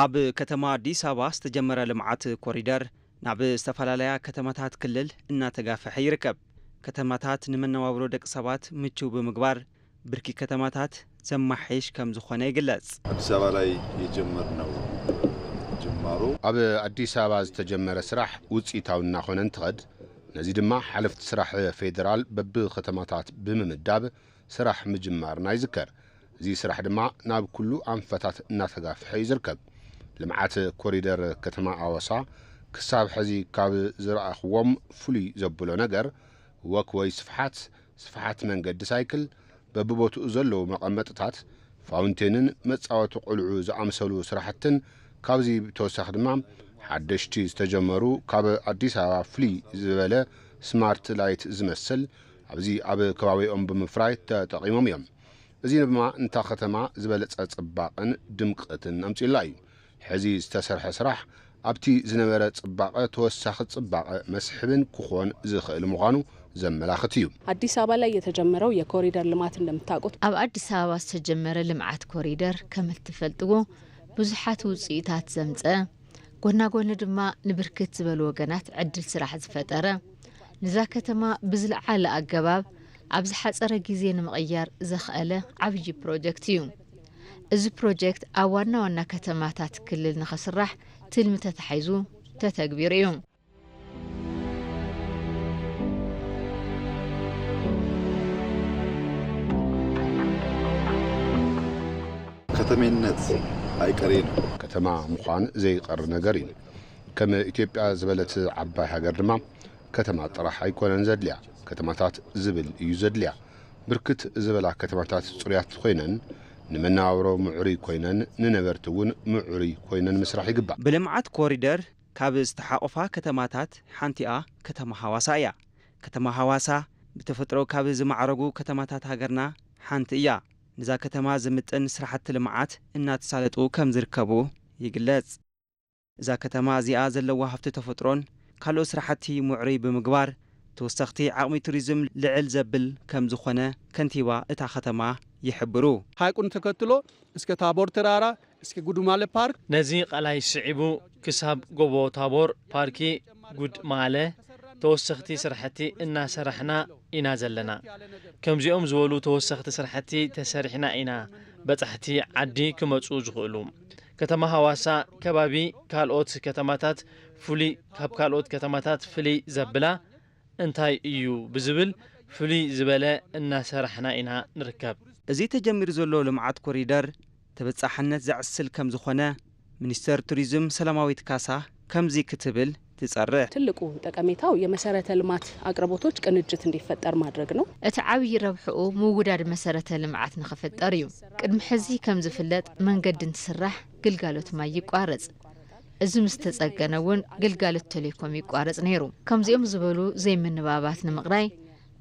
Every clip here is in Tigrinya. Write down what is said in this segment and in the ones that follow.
ኣብ ከተማ ኣዲስ ኣበባ ዝተጀመረ ልምዓት ኮሪደር ናብ ዝተፈላለያ ከተማታት ክልል እናተጋፍሐ ይርከብ። ከተማታት ንመነባብሮ ደቂ ሰባት ምቹው ብምግባር ብርኪ ከተማታት ዘማሓይሽ ከም ዝኾነ ይግለጽ። አዲስ አበባ ላይ የጀመርነው ጅማሮ ኣብ ኣዲስ ኣበባ ዝተጀመረ ስራሕ ውፅኢታዊ እናኾነ እንትኸድ፣ ነዚ ድማ ሓለፍቲ ስራሕ ፌዴራል በብከተማታት ብምምዳብ ስራሕ ምጅማርና ይዝከር። እዚ ስራሕ ድማ ናብ ኩሉ ኣንፈታት እናተጋፍሐ እዩ ዝርከብ። ልምዓት ኮሪደር ከተማ ኣዋሳ ክሳብ ሕዚ ካብ ዝረኣኽዎም ፍሉይ ዘብሎ ነገር፣ ወክወይ ስፍሓት፣ ስፍሓት መንገዲ ሳይክል፣ በብቦትኡ ዘለዉ መቐመጥታት፣ ፋውንቴንን መጻወቲ ቆልዑ ዝኣመሰሉ ስራሕትን፣ ካብዚ ብተወሳኺ ድማ ሓደሽቲ ዝተጀመሩ ካብ ኣዲስ ኣበባ ፍልይ ዝበለ ስማርት ላይት ዝመስል ኣብዚ ኣብ ከባቢኦም ብምፍራይ ተጠቒሞም እዮም። እዚ ድማ ንታ ከተማ ዝበለጸ ጽባቐን ድምቀትን ኣምጺኡላ እዩ። ሕዚ ዝተሰርሐ ስራሕ ኣብቲ ዝነበረ ጽባቐ ተወሳኺ ጽባቐ መስሕብን ክኾን ዝኽእል ምዃኑ ዘመላኽት እዩ። አዲስ አበባ ላይ የተጀመረው የኮሪደር ልማት እንደምታውቁት ኣብ ኣዲስ ኣበባ ዝተጀመረ ልምዓት ኮሪደር ከም እትፈልጥዎ ብዙሓት ውፅኢታት ዘምፀ፣ ጎና ጎኒ ድማ ንብርክት ዝበሉ ወገናት ዕድል ስራሕ ዝፈጠረ፣ ንዛ ከተማ ብዝለዓለ ኣገባብ ኣብ ዝሓፀረ ግዜ ንምቕያር ዘኽኣለ ዓብዪ ፕሮጀክት እዩ። እዚ ፕሮጀክት ኣብ ዋና ዋና ከተማታት ክልል ንኽስራሕ ትልሚ ተታሒዙ ተተግቢሩ እዩ። ከተሜነት ኣይቀሬ ነው። ከተማ ምዃን ዘይቀሪ ነገር እዩ። ከም ኢትዮጵያ ዝበለት ዓባይ ሃገር ድማ ከተማ ጥራሕ ኣይኮነን ዘድልያ፣ ከተማታት ዝብል እዩ ዘድልያ። ብርክት ዝበላ ከተማታት ጽሩያት ኮይነን፣ ንመነባብሮ ምዕሩይ ኮይነን፣ ንነበርቲ እውን ምዕሩይ ኮይነን ምስራሕ ይግባእ። ብልምዓት ኮሪደር ካብ ዝተሓቑፋ ከተማታት ሓንቲኣ ከተማ ሃዋሳ እያ። ከተማ ሃዋሳ ብተፈጥሮ ካብ ዝማዕረጉ ከተማታት ሃገርና ሓንቲ እያ። ንዛ ከተማ ዝምጥን ስራሕቲ ልምዓት እናተሳለጡ ከም ዝርከቡ ይግለጽ። እዛ ከተማ እዚኣ ዘለዋ ሃፍቲ ተፈጥሮን ካልኦት ስራሕቲ ምዕሩይ ብምግባር ተወሰኽቲ ዓቕሚ ቱሪዝም ልዕል ዘብል ከም ዝኾነ ከንቲባ እታ ከተማ ይሕብሩ። ሐይቁን ተከትሎ እስከ ታቦር ተራራ፣ እስከ ጉዱማለ ፓርክ። ነዚ ቃላይ ስዒቡ ክሳብ ጎቦ ታቦር ፓርኪ ጉድማለ ተወሰኽቲ ስራሕቲ እናሰራሕና ኢና ዘለና። ከምዚኦም ዝበሉ ተወሰኽቲ ስራሕቲ ተሰሪሕና ኢና በጻሕቲ ዓዲ ክመጹ ዝኽእሉ። ከተማ ሃዋሳ ከባቢ ካልኦት ከተማታት ፍሉይ፣ ካብ ካልኦት ከተማታት ፍልይ ዘብላ እንታይ እዩ ብዝብል ፍልይ ዝበለ እናሰራሕና ኢና ንርከብ። እዚ ተጀሚሩ ዘሎ ልምዓት ኮሪደር ተበጻሕነት ዘዕስል ከም ዝኾነ ሚኒስተር ቱሪዝም ሰላማዊት ካሳ ከምዚ ክትብል ትጸርሕ። ትልቁ ጠቀሜታው የመሰረተ ልማት አቅርቦቶች ቅንጅት እንዲፈጠር ማድረግ ነው። እቲ ዓብዪ ረብሕኡ ምውዳድ መሰረተ ልምዓት ንኽፍጠር እዩ። ቅድሚ ሕዚ ከም ዝፍለጥ መንገዲ እንትስራሕ ግልጋሎት ማይ ይቋረጽ። እዚ ምስ ተጸገነ እውን ግልጋሎት ቴሌኮም ይቋረጽ ነይሩ። ከምዚኦም ዝበሉ ዘይምንባባት ንምቕራይ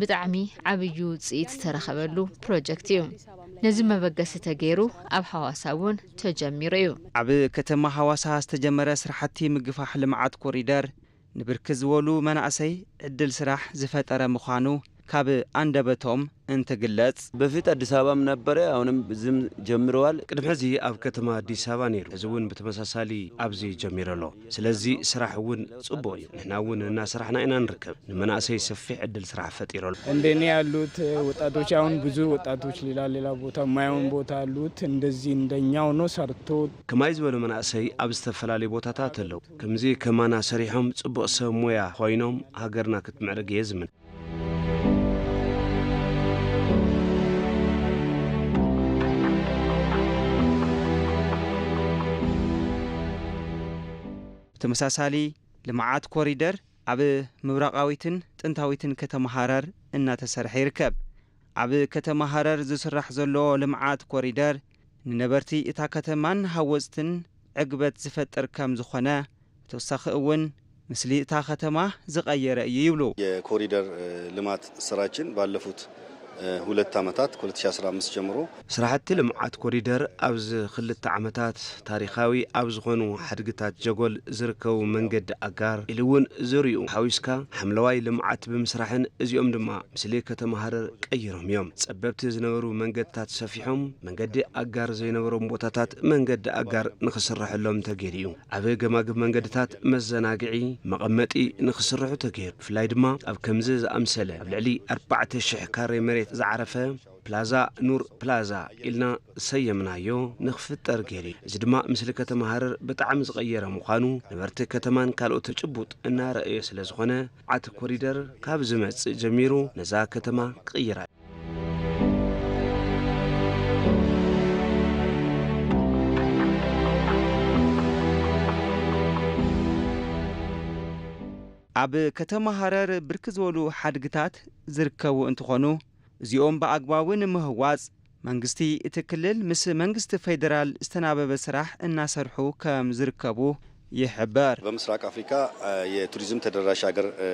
ብጣዕሚ ዓብዪ ውፅኢት ዝተረኸበሉ ፕሮጀክት እዩ። ነዚ መበገሲ ተገይሩ ኣብ ሓዋሳ እውን ተጀሚሩ እዩ። ኣብ ከተማ ሓዋሳ ዝተጀመረ ስራሕቲ ምግፋሕ ልምዓት ኮሪደር ንብርክት ዝበሉ መናእሰይ ዕድል ስራሕ ዝፈጠረ ምዃኑ ካብ ኣንደበቶም እንትግለጽ፣ በፊት አዲስ አበባም ነበረ፣ አሁንም ዝም ጀምረዋል። ቅድሚ ሕዚ ኣብ ከተማ ኣዲስ ኣበባ ነይሩ፣ ሕዚ እውን ብተመሳሳሊ ኣብዚ ጀሚሩ ኣሎ። ስለዚ ስራሕ እውን ጽቡቕ እዩ። ንሕና እውን እናሰራሕና ኢና ንርከብ። ንመናእሰይ ሰፊሕ ዕድል ስራሕ ፈጢሩ ኣሎ። እንደኔ ያሉት ወጣቶች፣ አሁን ብዙ ወጣቶች ሌላ ሌላ ቦታ የማይሆን ቦታ አሉት። እንደዚህ እንደኛ ሆኖ ሰርቶ ከማይ ዝበሉ መናእሰይ ኣብ ዝተፈላለዩ ቦታታት ኣለዉ። ከምዚ ከማና ሰሪሖም ጽቡቕ ሰብ ሞያ ኮይኖም ሃገርና ክትምዕርግ እየ ዝምነ። ብተመሳሳሊ፣ ልምዓት ኮሪደር ኣብ ምብራቓዊትን ጥንታዊትን ከተማ ሃረር እናተሰርሐ ይርከብ። ኣብ ከተማ ሃረር ዝስራሕ ዘሎ ልምዓት ኮሪደር ንነበርቲ እታ ከተማን ሃወፅትን ዕግበት ዝፈጥር ከም ዝኾነ፣ ብተወሳኺ እውን ምስሊ እታ ከተማ ዝቐየረ እዩ ይብሉ። የኮሪደር፣ እ፣ ልማት ስራችን ባለፉት፣ እ፣ ሁለት ዓመታት፣ ከሁለት ሺህ አስራ አምስት ጀምሮ፣ ስራሕቲ ልምዓት ኮሪደር ኣብዚ ክልተ ዓመታት ታሪኻዊ ኣብ ዝኾኑ ሓድግታት ጀጎል ዝርከቡ መንገዲ ኣጋር ኢሉ እውን ዙርይኡ ሓዊስካ ሓምለዋይ ልምዓት ብምስራሕን እዚኦም ድማ ምስሊ ከተማ ሃረር ቀይሮም እዮም። ጸበብቲ ዝነበሩ መንገድታት ሰፊሖም፣ መንገዲ ኣጋር ዘይነበሮም ቦታታት መንገዲ ኣጋር ንኽስረሐሎም ተገይሩ እዩ። ኣብ ገማግብ መንገድታት መዘናግዒ፣ መቐመጢ ንኽስርሑ ተገይሩ። ብፍላይ ድማ ኣብ ከምዚ ዝኣምሰለ ኣብ ልዕሊ ኣርባዕተ ሽሕ ካሬ መሬት ዝዓረፈ ፕላዛ ኑር ፕላዛ ኢልና ሰየምናዮ ንኽፍጠር ገይሩ እዩ። እዚ ድማ ምስሊ ከተማ ሃረር ብጣዕሚ ዝቐየረ ምዃኑ ነበርቲ ከተማን ካልኦት ጭቡጥ እናረኣየ ስለ ዝኾነ፣ ልምዓት ኮሪደር ካብ ዝመጽእ ጀሚሩ ነዛ ከተማ ክቕይራ እዩ። ኣብ ከተማ ሃረር ብርክት ዝበሉ ሓድግታት ዝርከቡ እንትኾኑ፣ እዚኦም ብኣግባቡ ንምህዋፅ መንግስቲ እቲ ክልል ምስ መንግስቲ ፌዴራል ዝተናበበ ስራሕ እናሰርሑ ከም ዝርከቡ ይሕበር። በምስራቅ አፍሪካ፣ እ፣ የቱሪዝም ተደራሽ ሀገር፣ እ፣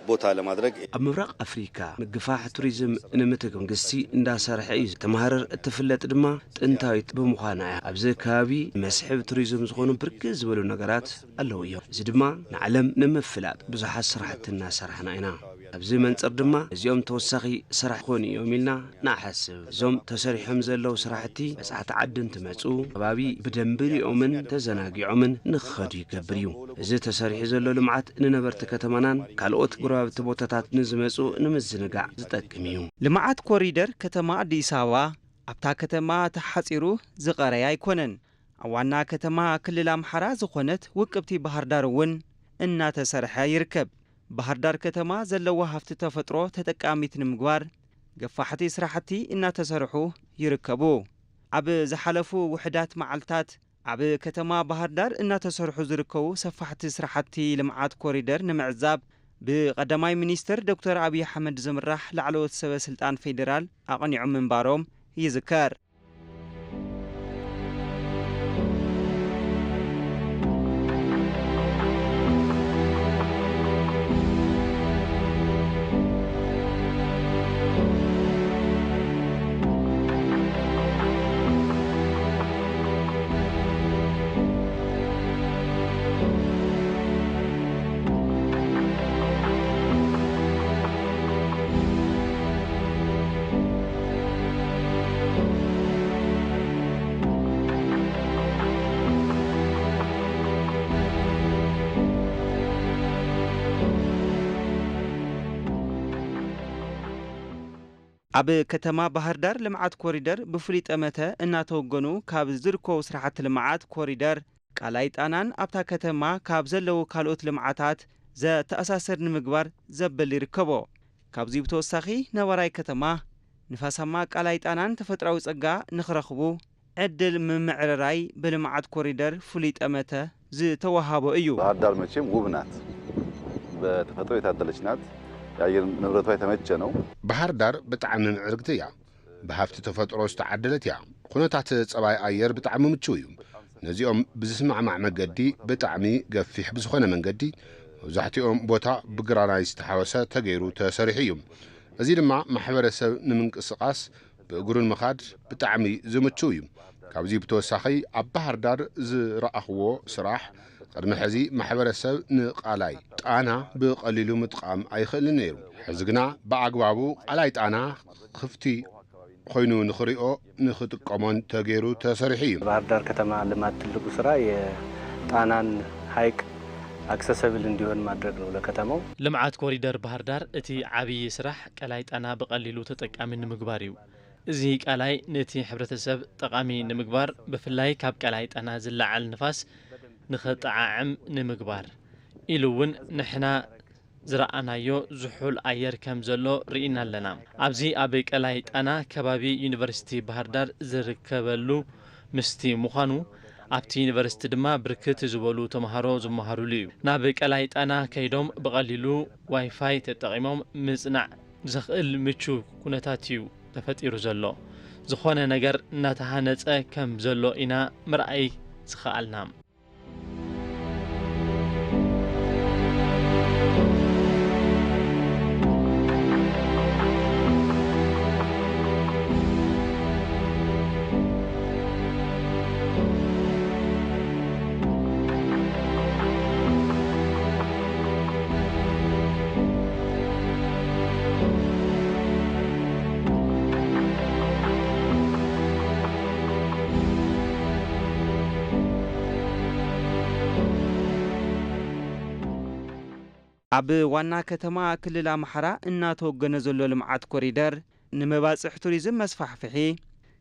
ቦታ ለማድረግ ኣብ ምብራቕ ኣፍሪካ ምግፋሕ ቱሪዝም ንምትግ መንግስቲ እንዳሰርሐ እዩ። ከተማ ሃረር እትፍለጥ ድማ ጥንታዊት ብምዃና እያ። ኣብዚ ከባቢ መስሕብ ቱሪዝም ዝኾኑ ብርክት ዝበሉ ነገራት ኣለዉ እዮም። እዚ ድማ ንዓለም ንምፍላጥ ብዙሓት ስራሕቲ እናሰራሕና ኢና። ኣብዚ መንጽር ድማ እዚኦም ተወሳኺ ስራሕ ክኾኑ እዮም ኢልና ንሓስብ። እዞም ተሰሪሖም ዘለዉ ስራሕቲ በጻሕቲ ዓዲ እንትመጹ ከባቢ ብደንቢ ሪኦምን ተዘናጊዖምን ንኽኸዱ ይገብር እዩ። እዚ ተሰሪሑ ዘሎ ልምዓት ንነበርቲ ከተማናን ካልኦት ጎረባብቲ ቦታታት ንዝመጹ ንምዝንጋዕ ዝጠቅም እዩ። ልምዓት ኮሪደር ከተማ ኣዲስ ኣበባ ኣብታ ከተማ ተሓጺሩ ዝቐረየ ኣይኮነን። ኣብ ዋና ከተማ ክልል ኣምሓራ ዝኾነት ውቅብቲ ባህር ዳር እውን እናተሰርሐ ይርከብ። ባህር ዳር ከተማ ዘለዎ ሃፍቲ ተፈጥሮ ተጠቃሚት ንምግባር ገፋሕቲ ስራሕቲ እናተሰርሑ ይርከቡ። ኣብ ዝሓለፉ ውሕዳት መዓልታት ኣብ ከተማ ባህር ዳር እናተሰርሑ ዝርከቡ ሰፋሕቲ ስራሕቲ ልምዓት ኮሪደር ንምዕዛብ ብቀዳማይ ሚኒስትር ዶክተር ኣብይ ኣሕመድ ዝምራሕ ላዕለዎት ሰበ ስልጣን ፌዴራል ኣቕኒዖም ምንባሮም ይዝከር። ኣብ ከተማ ባህር ዳር ልምዓት ኮሪደር ብፍሉይ ጠመተ እናተወገኑ ካብ ዝርከቡ ስራሕቲ ልምዓት ኮሪደር ቃላይ ጣናን ኣብታ ከተማ ካብ ዘለዉ ካልኦት ልምዓታት ዘተኣሳስር ንምግባር ዘብል ይርከቦ። ካብዚ ብተወሳኺ ነባራይ ከተማ ንፋሳማ ቃላይ ጣናን ተፈጥራዊ ጸጋ ንኽረኽቡ ዕድል ምምዕርራይ ብልምዓት ኮሪደር ፍሉይ ጠመተ ዝተዋሃቦ እዩ። ባህር ዳር መቼም ውብ ናት። በተፈጥሮ የታደለች ናት። የአየር ንብረቷ የተመቸ ነው። ባህር ዳር ብጣዕሚ ምዕርግቲ እያ። ብሃፍቲ ተፈጥሮ ዝተዓደለት እያ። ኩነታት ጸባይ ኣየር ብጣዕሚ ምቹው እዩ። ነዚኦም ብዝስማዕማዕ መገዲ ብጣዕሚ ገፊሕ ብዝኾነ መንገዲ መብዛሕትኦም ቦታ ብግራናይ ዝተሓወሰ ተገይሩ ተሰሪሑ እዩ። እዚ ድማ ማሕበረሰብ ንምንቅስቓስ ብእግሩ ንምኻድ ብጣዕሚ ዝምችው እዩ። ካብዚ ብተወሳኺ ኣብ ባህር ዳር ዝረኣኽዎ ስራሕ ቅድሚ ሕዚ ማሕበረሰብ ንቃላይ ጣና ብቐሊሉ ምጥቃም ኣይኽእልን ነይሩ። ሕዚ ግና ብኣግባቡ ቃላይ ጣና ክፍቲ ኮይኑ ንኽሪኦ ንኽጥቀሞን ተገይሩ ተሰሪሑ እዩ። ባህር ዳር ከተማ ልማት ትልቁ ስራ የጣናን ሐይቅ አክሰሰብል እንዲሆን ማድረግ ነው ለከተማው። ልምዓት ኮሪደር ባህር ዳር እቲ ዓብዪ ስራሕ ቀላይ ጣና ብቐሊሉ ተጠቃሚ ንምግባር እዩ። እዚ ቀላይ ነቲ ሕብረተሰብ ጠቓሚ ንምግባር ብፍላይ ካብ ቀላይ ጣና ዝለዓል ንፋስ ንኸጠዓዕም ንምግባር ኢሉ እውን ንሕና ዝረኣናዮ ዝሑል ኣየር ከም ዘሎ ርኢና ኣለና። ኣብዚ ኣብ ቀላይ ጣና ከባቢ ዩኒቨርሲቲ ባህር ዳር ዝርከበሉ ምስቲ ምዃኑ ኣብቲ ዩኒቨርሲቲ ድማ ብርክት ዝበሉ ተምሃሮ ዝመሃሩሉ እዩ። ናብ ቀላይ ጣና ከይዶም ብቐሊሉ ዋይፋይ ተጠቒሞም ምጽናዕ ዘኽእል ምቹ ኩነታት እዩ ተፈጢሩ ዘሎ። ዝኾነ ነገር እናተሃነፀ ከም ዘሎ ኢና ምርኣይ ዝኸኣልና። ኣብ ዋና ከተማ ክልል ኣምሓራ እናተወገነ ዘሎ ልምዓት ኮሪደር ንመባፅሕ ቱሪዝም መስፋሕፍሒ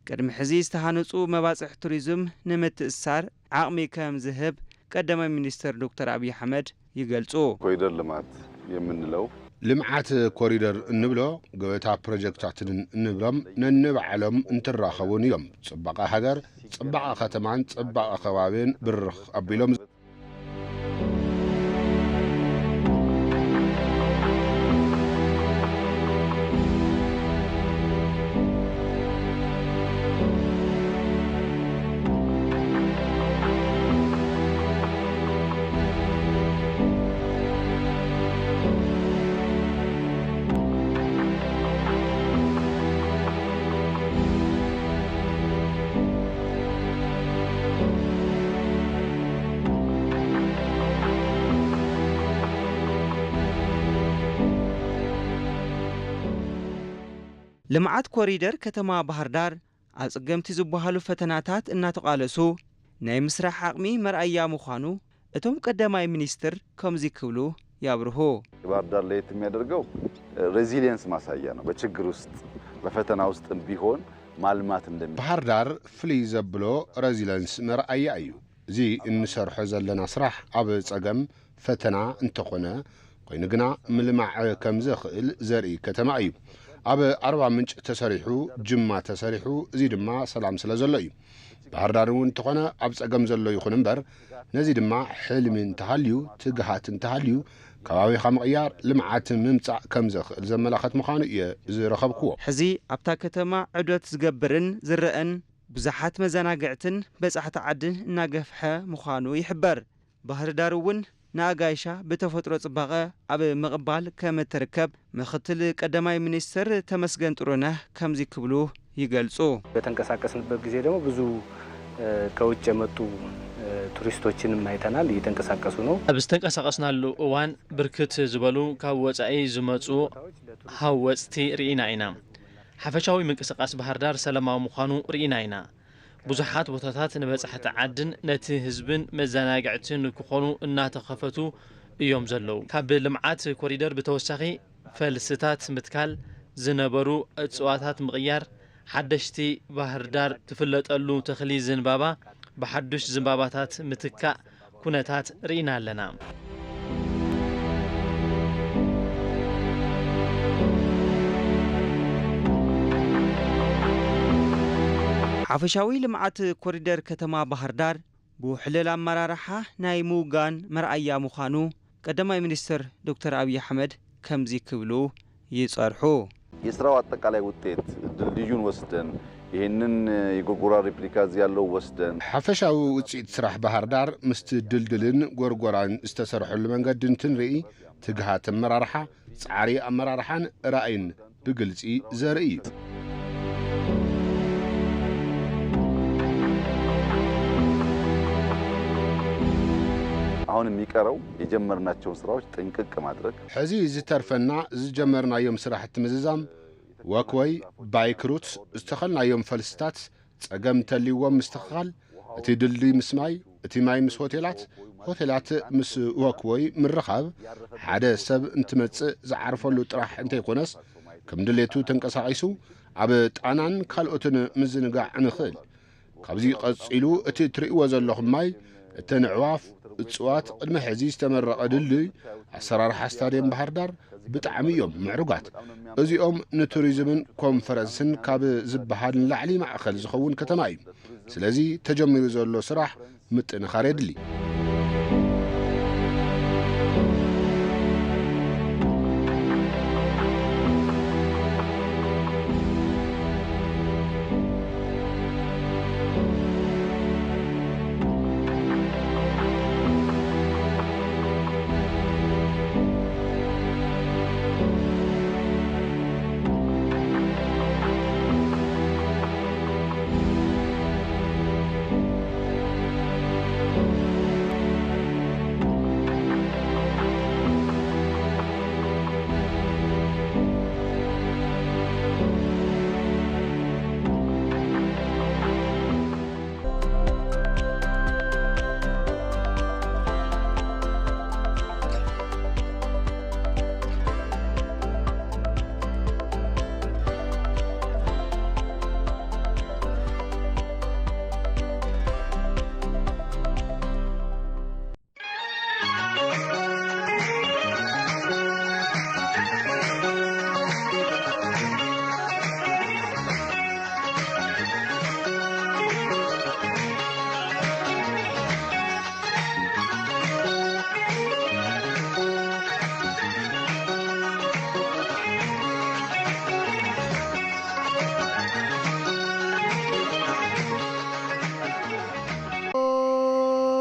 ቅድሚ ሕዚ ዝተሃነፁ መባፅሕ ቱሪዝም ንምትእሳር ዓቕሚ ከም ዝህብ ቀዳማይ ሚኒስትር ዶክተር ኣብይ ኣሕመድ ይገልፁ። ኮሪደር ልማት የምንለው ልምዓት ኮሪደር እንብሎ ገበታ ፕሮጀክታትን እንብሎም ነንባዕሎም እንትራኸቡን እዮም። ፅባቐ ሃገር፣ ፅባቐ ከተማን ፅባቐ ከባቢን ብርኽ ኣቢሎም ልምዓት ኮሪደር ከተማ ባህር ዳር ኣፀገምቲ ዝበሃሉ ፈተናታት እናተቓለሱ ናይ ምስራሕ ዓቕሚ መርኣያ ምዃኑ እቶም ቀዳማይ ሚኒስትር ከምዚ ክብሉ ያብርሁ። የባህር ዳር ለየት የሚያደርገው ሬዚሊየንስ ማሳያ ነው። በችግር ውስጥ በፈተና ውስጥም ቢሆን ማልማት እንደሚ ባህር ዳር ፍልይ ዘብሎ ሬዚለንስ መርኣያ እዩ። እዚ እንሰርሖ ዘለና ስራሕ ኣብ ጸገም ፈተና እንተኾነ ኮይኑ ግና ምልማዕ ከም ዘኽእል ዘርኢ ከተማ እዩ። ኣብ ኣርባ ምንጭ ተሰሪሑ፣ ጅማ ተሰሪሑ፣ እዚ ድማ ሰላም ስለ ዘሎ እዩ። ባህር ዳር እውን እንተኾነ ኣብ ጸገም ዘሎ ይኹን እምበር ነዚ ድማ ሕልሚ እንተሃልዩ ትግሃት እንተሃልዩ ከባቢኻ ምቕያር ልምዓት ምምጻእ ከም ዘኽእል ዘመላኸት ምዃኑ እየ ዝረኸብክዎ። ሕዚ ኣብታ ከተማ ዑደት ዝገብርን ዝረአን ብዙሓት መዘናግዕትን በጻሕቲ ዓድን እናገፍሐ ምዃኑ ይሕበር። ባህር ዳር እውን ንኣጋይሻ ብተፈጥሮ ጽባቐ ኣብ ምቕባል ከም እትርከብ ምኽትል ቀዳማይ ሚኒስትር ተመስገን ጥሩነህ ከምዚ ክብሉ ይገልጹ። በተንቀሳቀስንበት ጊዜ ደግሞ ብዙ ከውጭ የመጡ ቱሪስቶችንም አይተናል፣ እየተንቀሳቀሱ ነው። ኣብ ዝተንቀሳቀስናሉ እዋን ብርክት ዝበሉ ካብ ወፃኢ ዝመፁ ሃወፅቲ ርኢና ኢና። ሓፈሻዊ ምንቅስቃስ ባህር ዳር ሰላማዊ ምዃኑ ርኢና ኢና። ብዙሓት ቦታታት ንበፃሕቲ ዓድን ነቲ ህዝብን መዘናግዕቲ ንክኾኑ እናተኸፈቱ እዮም ዘለዉ። ካብ ልምዓት ኮሪደር ብተወሳኺ ፈልስታት ምትካል፣ ዝነበሩ እፅዋታት ምቕያር፣ ሓደሽቲ ባህር ዳር ትፍለጠሉ ተኽሊ ዝንባባ ብሓዱሽ ዝንባባታት ምትካእ ኩነታት ርኢና ኣለና። ሓፈሻዊ ልምዓት ኮሪደር ከተማ ባህር ዳር ብውሕልል ኣመራርሓ ናይ ምውጋን መርኣያ ምዃኑ ቀዳማይ ሚኒስትር ዶክተር ኣብይ ኣሕመድ ከምዚ ክብሉ ይጸርሑ። የስራው አጠቃላይ ውጤት ድልድዩን ወስደን ይህንን የጎርጎራ ሪፕሊካ እዚ ያለው ወስደን ሓፈሻዊ ውፅኢት ስራሕ ባህር ዳር ምስቲ ድልድልን ጎርጎራን ዝተሰርሐሉ መንገዲ እንትንርኢ ትግሃት ኣመራርሓ፣ ፃዕሪ ኣመራርሓን ራእይን ብግልፂ ዘርኢ እዩ። አሁን የሚቀረው የጀመርናቸውን ስራዎች ጥንቅቅ ማድረግ። ሕዚ ዝተርፈና ዝጀመርናዮም ስራሕቲ ምዝዛም፣ ወክወይ፣ ባይክ ሩት፣ ዝተኸልናዮም ፈልስታት ጸገም እንተልይዎም ምስትኽኻል፣ እቲ ድልድይ ምስ ማይ፣ እቲ ማይ ምስ ሆቴላት፣ ሆቴላት ምስ ወክወይ ምርኻብ፣ ሓደ ሰብ እንትመጽእ ዝዓርፈሉ ጥራሕ እንተይኮነስ፣ ከም ድሌቱ ተንቀሳቒሱ ኣብ ጣናን ካልኦትን ምዝንጋዕ ንኽእል። ካብዚ ቀጺሉ እቲ ትርእይዎ ዘለኹም ማይ፣ እተን ኣዕዋፍ፣ እጽዋት፣ ቅድሚ ሕዚ ዝተመረቐ ድልድይ፣ ኣሰራርሓ ስታድየም ባህር ዳር ብጣዕሚ እዮም ምዕሩጋት። እዚኦም ንቱሪዝምን ኮንፈረንስን ካብ ዝበሃል ንላዕሊ ማእኸል ዝኸውን ከተማ እዩ። ስለዚ ተጀሚሩ ዘሎ ስራሕ ምጥንኻር የድሊ።